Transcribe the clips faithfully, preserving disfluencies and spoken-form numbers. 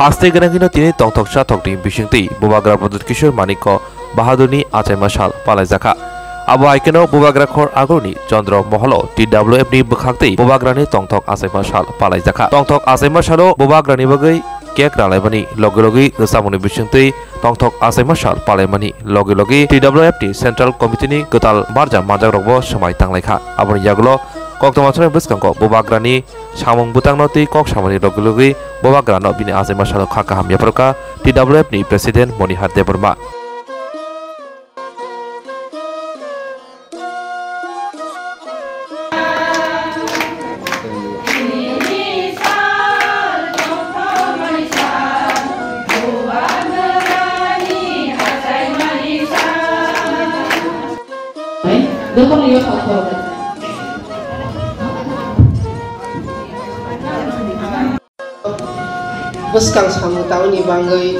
Aste gwnangwino tini tongthok chathokni bisingtwi Bubagra Pradyut Kishore Manikya Bahadurni achaima sal palaijakha. Abo hai kheno Bubagra khor agurni Chandra Moholo T W F ni bwkhaktwi Bubagrani tongthok achaima sal palaijakha. Tongthok achaima salo Bubagrani bagwi cake ralaimani logi logi rwchapmungni bisingtwi tongthok achaima sal palaimani logi logi T W F ni Central Committee ni kwtal barja manjakrokbo swmai tanglaikha. Aboni yagulo koktwma chwrai bwskango Bubagrani samung bwtangno twi kok samani logi logi Bubagrano bini achaima salo kha kaham yapharkha T W F ni President Monihar Debbarma. Bwskang samung tangni bagwi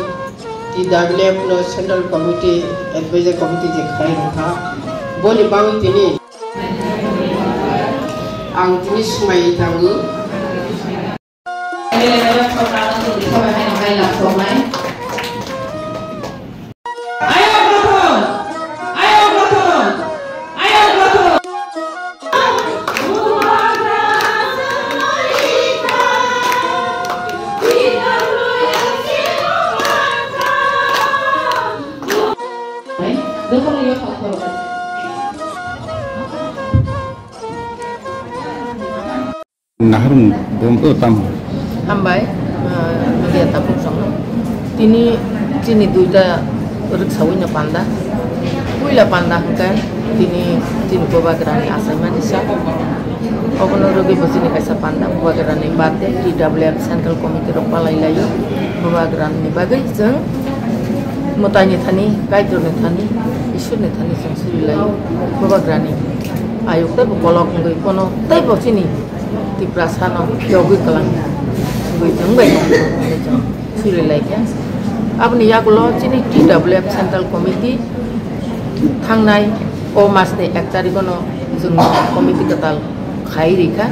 T W F no Central Committee, Advisory Committee je khai rwkha, boni bagwi tini ang tini swmai tango. Naharung bom o tam. Hambai, ah, media tabuk song. Tini chini duita rwksawi no panda. Puila panda hwnkhe tini chini Bubagrani achaimani sa. Obono rwgwi bo chini kaisa panda Bubagrani birthday T W F Central Committee rok palai laio. Bubagrani bagwi chwng mwtaini thani, Kaitorni thani, Ishwarni thani chwng suri laio. Bubagrani ayuk tei bo kolok wngwi kono tei bo chini Tiprasano phiyogwi kwlang wngwi chwng bai tong, wngwi chwng suri laikha. Aboni yagulo chini T W F Central Committee thangnai o masni ek tarikhono chwng committee kwtal khai rikha.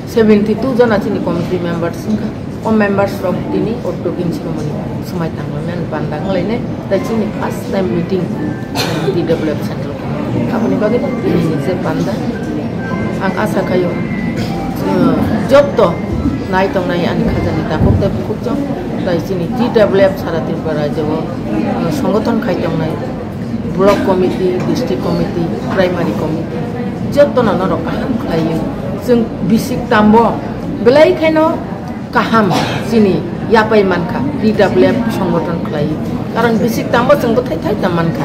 Seventy two jona chini committee members wngkha. O members rok tini o token swrwngmani swmai tanglaimani panda wnglainai. Tai chini first time meeting T W F Central Committee. Aboni bagwi tini je panda. Ang asa khaio, uh, jotto nai tongnai ani khajani takhuk tei bukhukjwk tai chini T W F sara Tripura rajyo o, uh, songothon khai tongnai. Block committee, district committee, primary committee, jotono norok kaham khlaiwi. Chwng bisik tambo belai kheno kaham chini yapai mankha, T W F songbothon khlaiwi. Karon bisik tambo chwng bwthai thai tam mankha.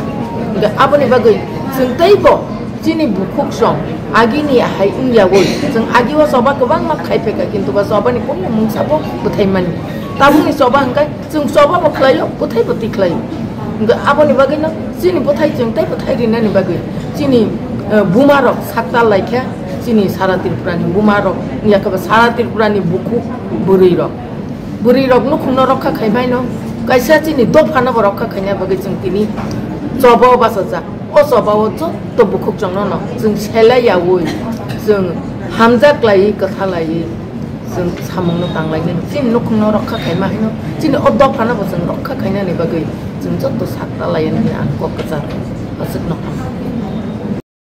Hwnkhe aboni bagwi chwng teibo chini bukhuk song agini hai wngyawi. Chwng agi o choba kwbangma khai phaikha, kintu ba chobani kunu mungsa bo bwthai mani. Tabukni choba hwnkhe Chwng choba bo khlaio, bwthai bo twi khlaio. Hwnkhe aboni bagwino chini bwthai chwng tei bwthai rinani bagwi chini, eh, buma rok saktal laikha, chini sara Tripura ni buma rok, yakhe ba sara Tripura ni bukhuk bwrwi rok. Bwrwi rok nukhungno rokha khai maino, kaisa chini dopha no bo rokha khaina bagwi chwng tini choba o bachajak. O choba o jotto bukhuk chwngno no chwng selai yaui, chwng hamjak laiwi, kwtha laiwi, chwng samungno tanglainani, chini nukhungno rokha khaima haino, chini o dophano bo chwng rokha khainani bagwi chwng jotto sakta lainani ang kok kwchar aswkno.